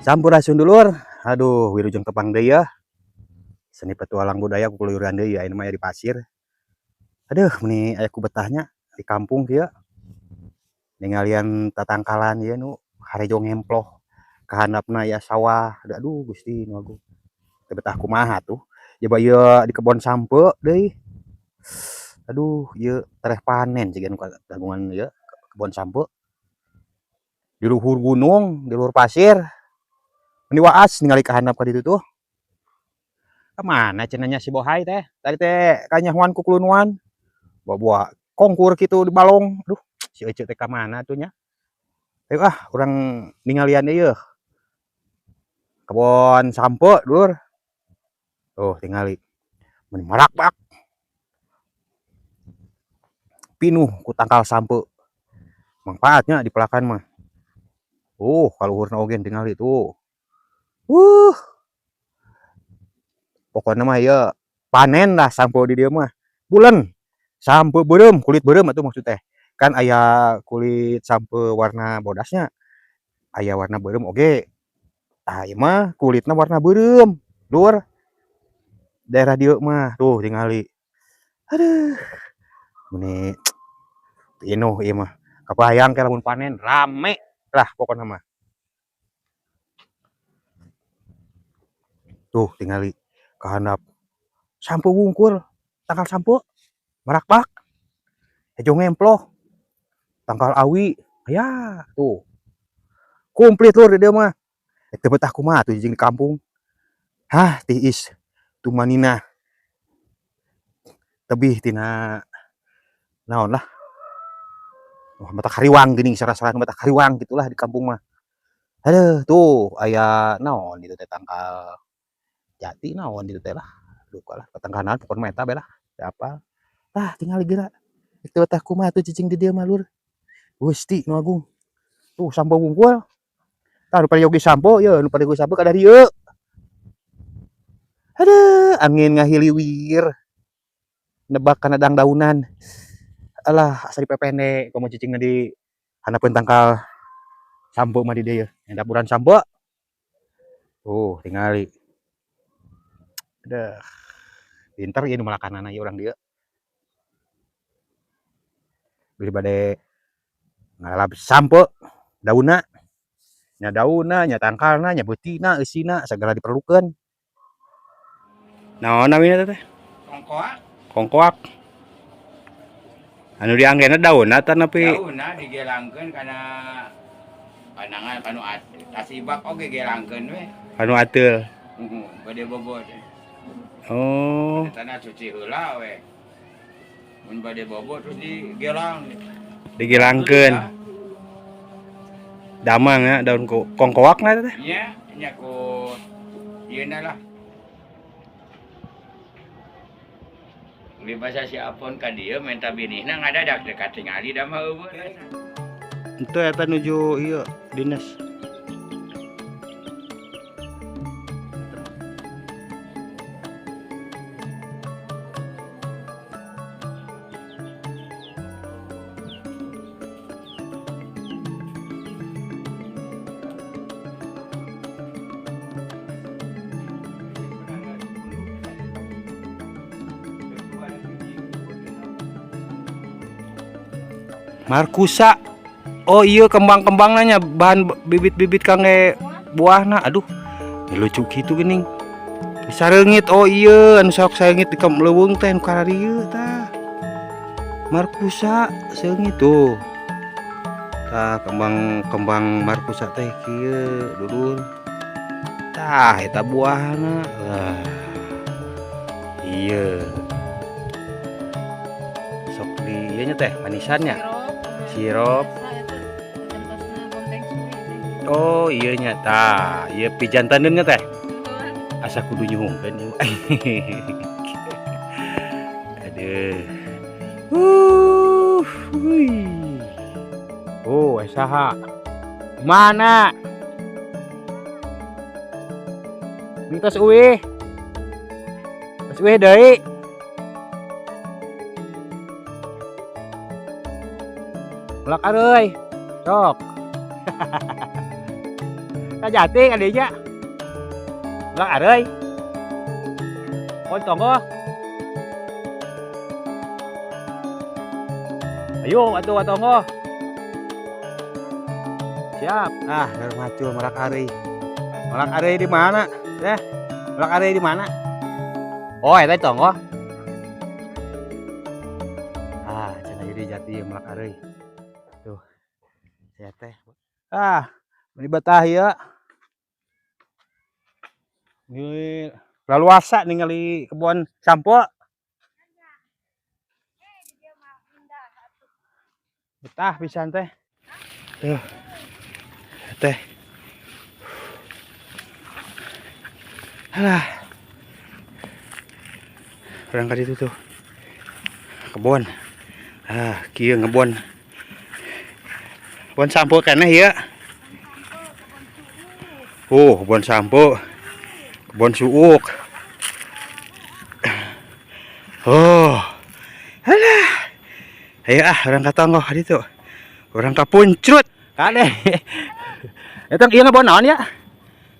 Sampurasun dulur. Aduh, wilujeng tepang deui ya. Seni petualang budaya kukuluyuran deui ya, ini mah di pasir. Aduh, meni aya ku betahnya di kampung kieu. Ningalian tatangkalan ieu nu harejo ngemploh. Kahandapna aya sawah. Aduh, Gusti nu agung. Teu betah kumaha tuh. Coba ieu di kebon sampeu deui. Aduh, ieu tereh panen jiga nu kagungan ieu kebon sampeu. Di luhur gunung, di luhur pasir. Meni waas ningali kahandap ka ditu tuh. Kamana cenah nya si Bohai teh? Tadi teh kanyahoan ku kulunuan. Bawa kongkur kitu di balong. Aduh, si Ece teh ka mana tuh nya? Ayo ah, urang ningalian ieu. Kebon sampeu, dulur. Tuh, tingali. Meni marakbak. Pinuh ku tangkal sampeu. Mangfaatnya dipelakan mah. Kaluhurna oge tingali tuh. Pokokna mah ieu panen lah sampeu di dieu mah. Bulen. Sampeu beureum, kulit beureum atuh maksud teh. Kan aya kulit sampeu warna bodasnya. Aya warna beureum oge. Tah ieu mah kulitna warna beureum, lur. Daerah dieu mah tuh tingali. Aduh. Meni pinuh ieu mah. Kabayang ke lamun panen rame lah pokokna mah. Tuh tingali kahandap sampeu wungkul, tangkal sampeu marakbak. Hejo ngemploh. Tangkal awi, aya tuh. Komplit lur di dieu mah. Teu betah kumaha tuh jeung di kampung. Hah, tiis tumanina. Tebih tina naon lah. Wah, matak hariwang geuning sara-sarana matak hariwang gitulah di kampung mah. Aduh, tuh aya naon ditu teh tangkal jati naon ditu teh lah. Duka lah patangkalan pokona mah eta bae lah. Teu apal. Tah tingali geura. Teu betah kumaha tuh cicing di dieu mah lur. Gusti nu agung. Tuh sampeu wungkul. Tah nu peryogi sampeu ye, nu peryogi sampeu ka dieu. Aduh, angin ngahiliwir. Nebak kana dangdaunan. Alah, asa dipepende komo cicingna di handapeun tangkal sampeu mah di dieu ye. Dapuran sampeu. Tuh, tingali. Aduh. Pinter ieu nu malakanana ieu urang dieu. Beli bade ngalap sampeu daunna. Nya daunna, nya tangkalna, nya beutina, eusina sagala diperlukeun. Naon namina teh? Kongkoak. Kongkoak. Anu dianggena daunna tah nepi daunna digelangkeun kana panangan kanu tasibak oge gelangkeun we. Kanu ateul. Heeh, bade bobo teh. Oh. Tanah cuci heula we. Mun bade bobo terus digelang. Digelangkeun. Damang ya daun kongkoak na teh. Nya, nya ku ieu na lah. Di bahasa si Apon ka dieu minta binihna ngadadak teh katingali da mah eueuh. Itu eta nuju ieu dinas. Markusa. Oh iya kembang-kembang nanya bahan bibit-bibit kangge buahna. Aduh, ini lucu gitu geuning. Sareungit. Oh iya anu sok sareungit di leuweung teh nu kararieu tah. Markusa seungit tuh. Tah kembang-kembang markusa teh kieu dulur. Tah eta buahna. Wah. Iya. Sok di ieu nya teh manisannya. Sirup. Oh iya nya tah, ieu pijantaneun nya teh. Asa kudu nyuhungkeun ieu. Aduh. Wih. Oh, saha? Mana? Tos uih. Tos uih deui. Melak areuy. Sok. Ka jati ka dinya. Melak areuy. Oh, tonggo. Ayo atuh tonggo. Siap. Ah, baru macul melak areuy. Melak areuy di mana? Eh, melak areuy di mana? Oh, eta tonggo. Ah, cenah ieu di jati melak areuy. Tuh. Saya teh. Ah, beli betah ieu. Ini laluasa ningali kebun sampo. Betah pisan teh. Tuh. Teh. Alah. Urang ka ditu tuh. Kebon. Ah, kieu ngebon. Kebon sampo keneh ieu. Oh, kebon sampo. Kebon suuk. Oh. Alah. Ayo ah, urang ka tonggoh ka ditu. Urang ka Puncrut. Kade. Eta ieu ngebon naon ya?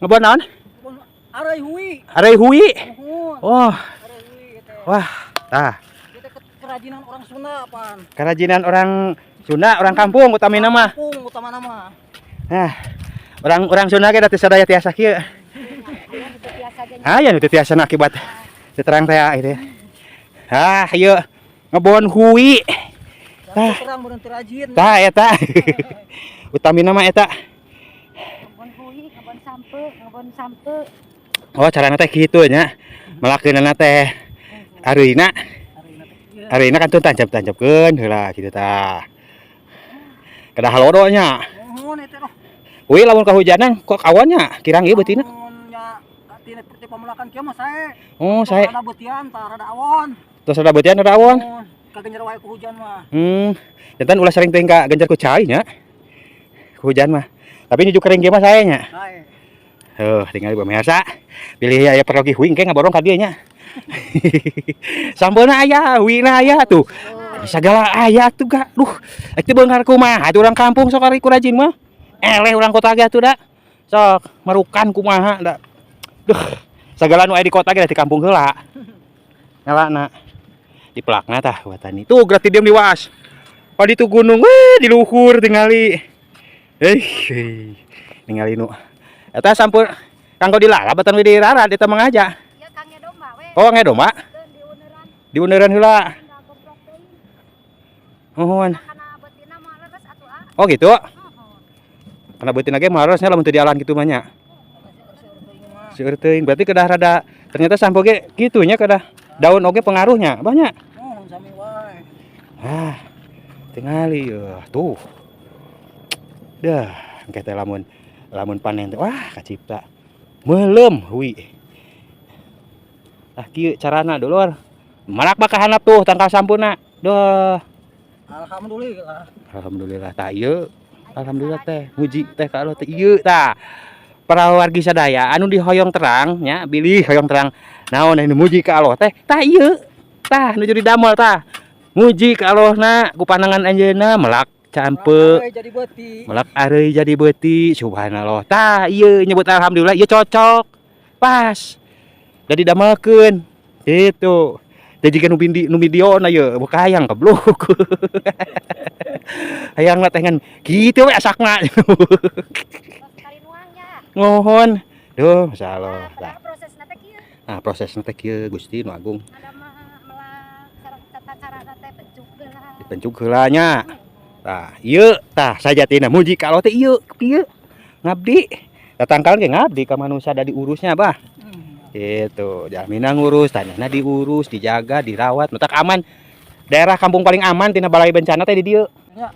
Ngebon naon? Kebon areuy hui. Areuy hui. Muhun. Oh. Areuy hui teh. Wah, tah. Ieu teh kerajinan orang Sunda apaan? Kerajinan orang Sunda, orang kampung utamina mah. Kampung utamana mah. Nah, orang Sunda ge da teu sadaya tiasa kieu. Ah, ya nu teu tiasa na akibat teu terang teh gitu ya. Ah, ieu ngebon hui. Tah. Terang mun teu rajin. Tah eta. Utamina mah eta. Ngebon hui, ngebon sampe, ngebon sampe. Oh, carana teh kitu nya. Melakeunana teh areuna. Areuna teh kieu. Areuna kan teu tancap-tancapkeun heula kitu tah. Kedah halodo nya. Muhun eta oh. Hui lamun kahujanan kok awannya kirang ieu beutina. Muhun nya tina ti pamelakan kieu mah sae. Oh, sae. Rada beutian tah rada awon. Tos rada beutian rada awon. Muhun kagenjer wae ku hujan mah. Jantan ulah sering teuing ka genjer ku cai nya. Ku hujan mah. Tapi nuju kering ge mah sae nya. Sae. Heuh, tinggal pemirsa. Bilih aya perlogi hui engke ngaborong ka dieu nya. Sambeuna aya, huina aya tuh. Sagala aya tuh ga. Duh, ek teh beunghar kumaha atuh urang kampung sok ari ku rajin mah. Eleh urang kota ge atuh da. Sok marukan kumaha da. Duh, sagala nu aya di kota ge di kampung heula. Ngalana. Dipelakna tah watani. Tuh gratis diem diwaas. Pa ditu gunung we di luhur tingali. Ningali nu. Eta sampur kanggo dilalap batan we dirarad eta mah ngaja. Ieu kangge domba we. Oh, kangge domba? Diuneuran. Diuneuran heula. Goblok teuing. Nuhun. Kana beutina mah leres atuh ah. Oh gitu. Nuhun. Kana beutina ge mah leresnya lamun teu dialan kitu mah nya. Seueur teuing. Berarti kedah rada ternyata sampo ge kitu nya kedah daun oge pengaruhnya banyak. Muhun sami wae. Ah, tingali eueuh tuh. Dah, engke teh lamun lamun panen teh wah kacipta. Meuleum hui. Tah kieu carana dulur. Malak bakal handap tuh tangkal sampurna. Duh. Alhamdulillah. Alhamdulillah tah ieu. Alhamdulillah teh muji teh ka Allah teh ieu tah. Para wargi sadaya anu dihoyong terang nya bilih hoyong terang naon anu muji ka Allah teh tah ieu. Tah nuju didamel tah. Muji ka Allahna ku panangan anjeunna melak campe. Areuy jadi beuti. Melak areuy jadi beuti subhanallah. Tah ieu nyebut alhamdulillah ieu cocok. Pas. Da didamelkeun. Gitu. Jadi kan nu videona ieu hayang kebluk. Hayang lah teh ngan kitu we asakna. Nuhun. Duh, masyaallah. Nah, prosesna teh kieu. Nah, prosesna teh kieu Gusti nu agung. Ada mah melak sareng tata carana teh pencuk heula. Dipencuk heula nya. Tah, ieu tah sajatina muji ka Allah teh ieu kieu. Ngabdi. Datangkan ge ngabdi ka manusia da diurusnya, Bah. Gitu, jamina ngurus, tanahna diurus, dijaga, dirawat, matak aman. Daerah kampung paling aman tina balai bencana teh di dieu. Ya.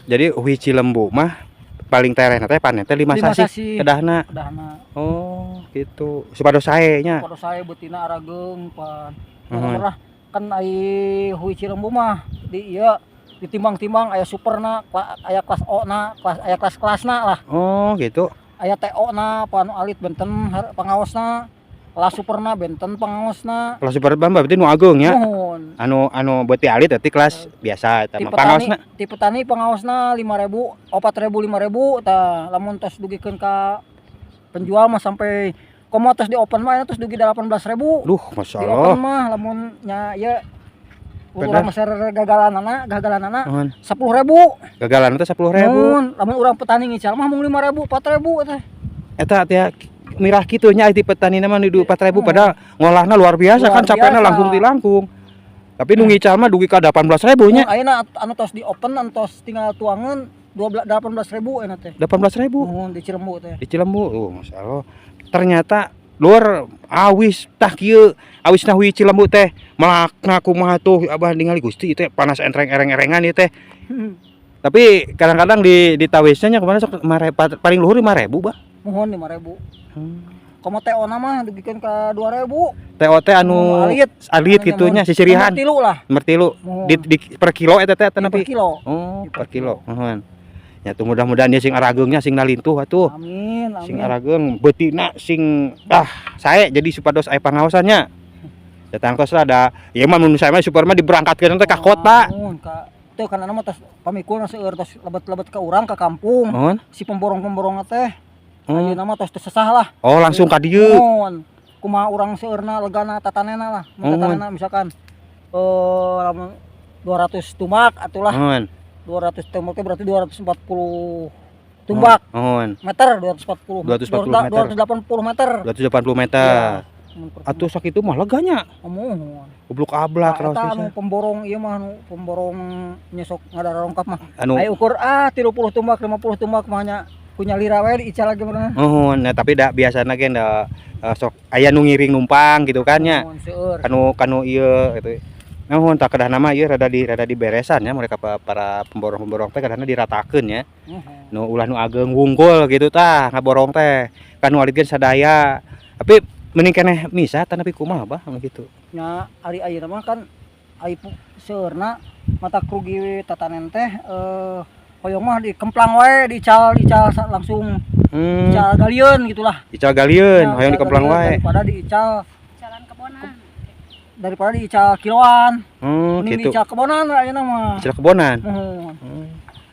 Jadi hui Cilembu mah paling terehna teh panen teh 5 5 sasih sasih. kedahna. Kedahna. Oh, gitu. Supados sae nya. Supados sae beutina arageung pan. Nuhun. Murah kan ai hui Cilembu mah di ieu ditimbang-timbang aya superna, aya kelas O na, kelas aya kelas-kelasna lah. Oh, gitu. Aya TO na, pan alit benten pangaosna. Kelas superna benten pangaosna. Kelas super mah berarti nu ageung nya. Nuhun. Anu beuti alit berarti kelas biasa eta Ti mah pangaosna. Ti petani pangaosna 5.000, 4.000, 5.000 tah lamun tos dugikeun ka Penjual mah sampai komo tos di open mah tos dugi 18.000. Duh, Masya Di Allah. open mah lamun nya ieu urang meser gagalanana, gagalanana Nuhun. 10.000. Gagalan teh 10.000. Mun lamun urang petani ngical mah mung 5.000, 4.000 teh. Eta teh mirah kitu nya di petani mah di 4.000, padahal ngolahna luar biasa. Luar kan capekna biasa. Langkung ti langkung. Tapi nu ngical mah dugi ka 18.000 nya. Mun ayeuna anu tos di open, anu tos tinggal tuangeun 12 18.000 ayeuna teh. 18.000 Mun di Cilembu teh. Di Cilembu. Oh, Masya Allah. Ternyata luar awis tah kieu awisna hui Cilembu teh melakna kumaha tuh, Abah ningali Gusti teh panas entreng ereng-erengan ieu teh. Tapi kadang-kadang di tawisnya nya kemana sok paling luhur 5.000, Bah. Muhun 5.000. Komo TO na mah dugikeun ka 2.000. TO teh anu Nu alit. Alit kitu nya, sisirihan. Nomor 3 lah. Nomor 3. Muhun. Di per kilo eta teh Di per tapi kilo. Oh, Di per kilo. Muhun. Ya tuh, mudah-mudahan ya sing arageungnya sing nalintuh atuh. Amin, amin. Sing arageung beutina sing ah sae jadi supados aya pangaosannya. Ya tangtos lah da ieu mah mun saya mah super mah diberangkatkeun teh ka kota. Muhun ka teu kana mah tos pamikul seueur tos lebet-lebet ka urang ka kampung. Muhun. Si pemborong-pemborongna teh ayeuna mah tos teu sesah lah. Oh, langsung ka dieu. Muhun. Kumaha urang seueurna legana tatanena lah. Mun tatanena misalkan lamun 200 tumbak atulah. Muhun. 200 tumbak teh berarti 240 tumbak Muhun. meter, 240. 240 meter. 280 meter. 280 meter. Ya, mun per Atuh sakitu mah leganya. Muhun. Goblok ablak Nah, raos eta anu pisan. pemborong ieu mah, anu pemborong nyesok ngadarongkap mah. Anu Aya ukur ah 30 tumbak, 50 tumbak mah nya kunya lira we diical lagi bener. Muhun, nah, tapi da biasana ge da sok aya nu ngiring numpang gitu kan nya. Muhun seueur. Kanu kanu ieu gitu. Nuhun tah, kedahna mah ieu rada diberesan ya mereka para pemborong-pemborong teh kedahna diratakeun ya. Muhun. Nu ulah nu ageng wungkul gitu tah ngaborong teh. Kan nu alit ge sadaya. Tapi mending keneh misah tah tapi kumaha, Bah, anu kitu. Nya ari ayeuna mah kan ai seueurna mata rugi tatanen teh hoyong mah dikemplang wae, diical diical langsung ical galieun gitulah. Ical galieun, Ya, hoyong ical dikemplang galieun wae. daripada diical Jalan kebonan. Daripada diical kiloan. Mending Gitu. diical kebonan ayeuna mah. Ical kebonan. Muhun.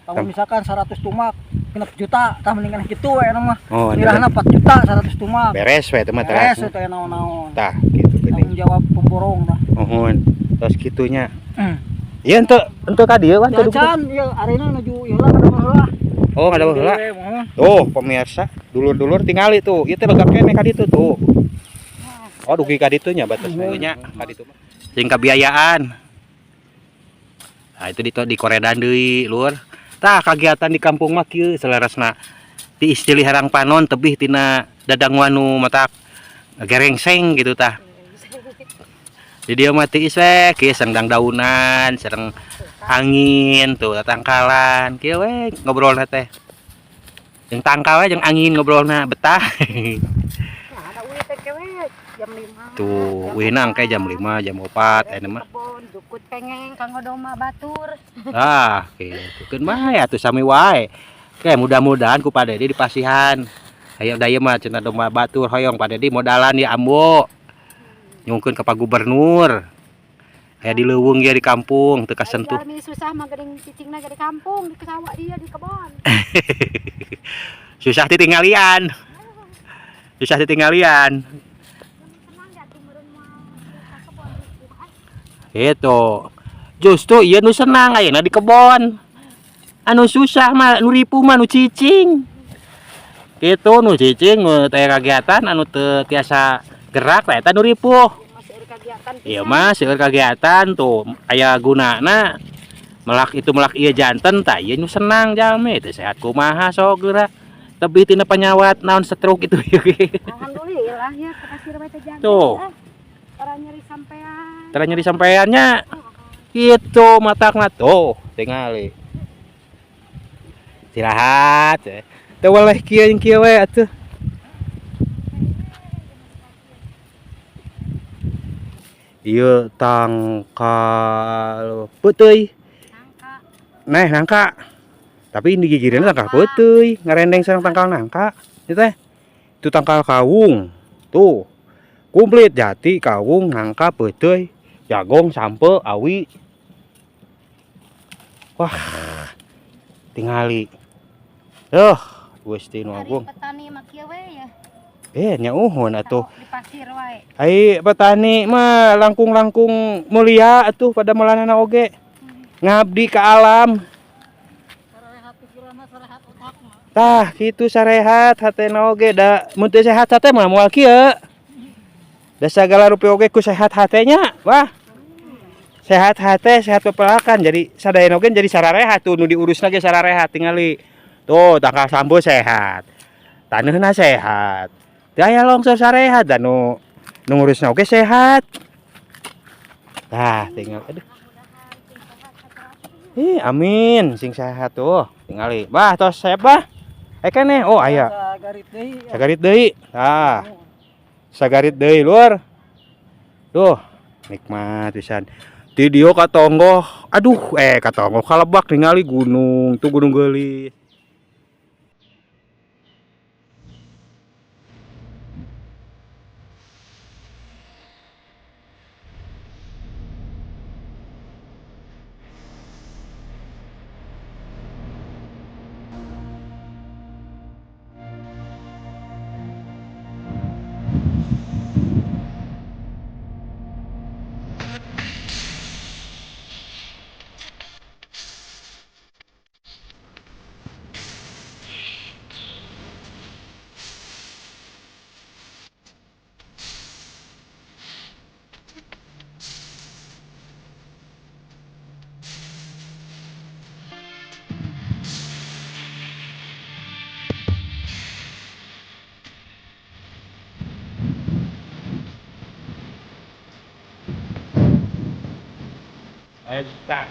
Kalau misalkan 100 tumbak 6 juta tah mendingan kitu we mah. Oh, Mirahna 4 juta 100 tumbak. Beres we teh mah Beres teras. teh naon-naon. Tah gitu geuning. Tanggung jawab pemborong tah. Muhun. Terus kitunya. Iya ente ente ka dieu kan teu dugi. Jajan ieu areuna nuju ieu lah kada heula. Oh, ada heula. Muhun. Tuh, pemirsa, dulur-dulur tingali tuh. Ieu teh lega keneh ka ditu tuh. Oh, dugi ka ditu nya batasna nya ka ditu mah. Sing kabiayaan. Nah, itu di koredan deui, Lur. Tah, kagiatan di kampung mah kieu saleresna. Di istilah herang panon tebih tina dadanguan nu matak gerengseng gitu tah. Di dieu mah tiis we, kieu sendang daunan, sareng angin tuh tangkalan, kieu we ngobrolna teh. Jeung tangkal we jeung angin ngobrolna betah. Nah, ada uih teh kewe jam 5. Tuh, uihna engke jam 5, jam 4 aya mah. Kebon jukut pengeng kanggo domba batur. Ah, kitu. Keun bae atuh sami wae. Oke, mudah-mudahan ku Pak Dedi dipasihan. Ayo da ieu mah cenah domba batur hoyong Pak Dedi modalan ya ambo. Nyungkeun ka Pak Gubernur. Aya di leuweung ge di kampung teu kasentuh. Jalmi susah mah geuning cicingna ge di kampung, di sawah dia di kebon. Susah ditinggalian. Susah ditinggalian. Senang gak tuh meureun moal ka kebon ah. Gitu. Justru ieu nu senang ayeuna di kebon. Anu susah mah nu ripuh mah nu cicing. Gitu nu cicing nu teu aya kagiatan anu teu tiasa gerak tah eta nu ripuh. Masih ada kegiatan. Iya mah seueur kagiatan tuh aya gunana melak itu melak ieu janten tah ieu nu senang jalmi teu sehat kumaha sok geura tebih tina panyawat naon stroke itu. Alhamdulillah ya ke pasir wae teh janten. Tuh. Ah, orang nyeri sampean. Tara nyeri sampeannya gitu matakna tuh tingali istirahat teu weleh kieu jeung kieu we atuh. Ieu tangkal peuteuy. Nangka. Neh nangka. Tapi ini gigireunna tangkal peuteuy, ngarendeng sareng tangkal nangka. Ieu teh. Itu tangkal kawung. Tuh. Komplit jati, kawung, nangka, peuteuy, jagong, sampe, awi. Wah. Tingali. Duh, Gusti nu Ari agung. Petani mah kieu we ya. Nya uhun atuh. Di pasir wae. Ai petani mah langkung-langkung mulia atuh pada melanana oge. Ngabdi ke alam. Sarehat pikiranna, sarehat otakna. Tah kitu sarehat hatena oge da mun teu sehat hate mah moal kieu. Da sagala rupi oge ku sehat hatenya, wah. Sehat hate, sehat pepelakan jadi sadayana oge jadi sararehat tuh nu diurusna ge sararehat tingali. Tuh tangkal sambo sehat. Taneuhna sehat. Teu aya longsor sarehat da nu ngurusna oge sehat. Tah tinggal aduh. Ih, amin sing sehat tuh tingali. Bah tos seep bah. Keneh oh aya. Sagarit deui. Sagarit deui. Tah. Sagarit deui lur. Duh, nikmat pisan. Ti dieu ka tonggoh, aduh ka tonggoh kalebak ningali gunung, tuh Gunung Geulis. Eta.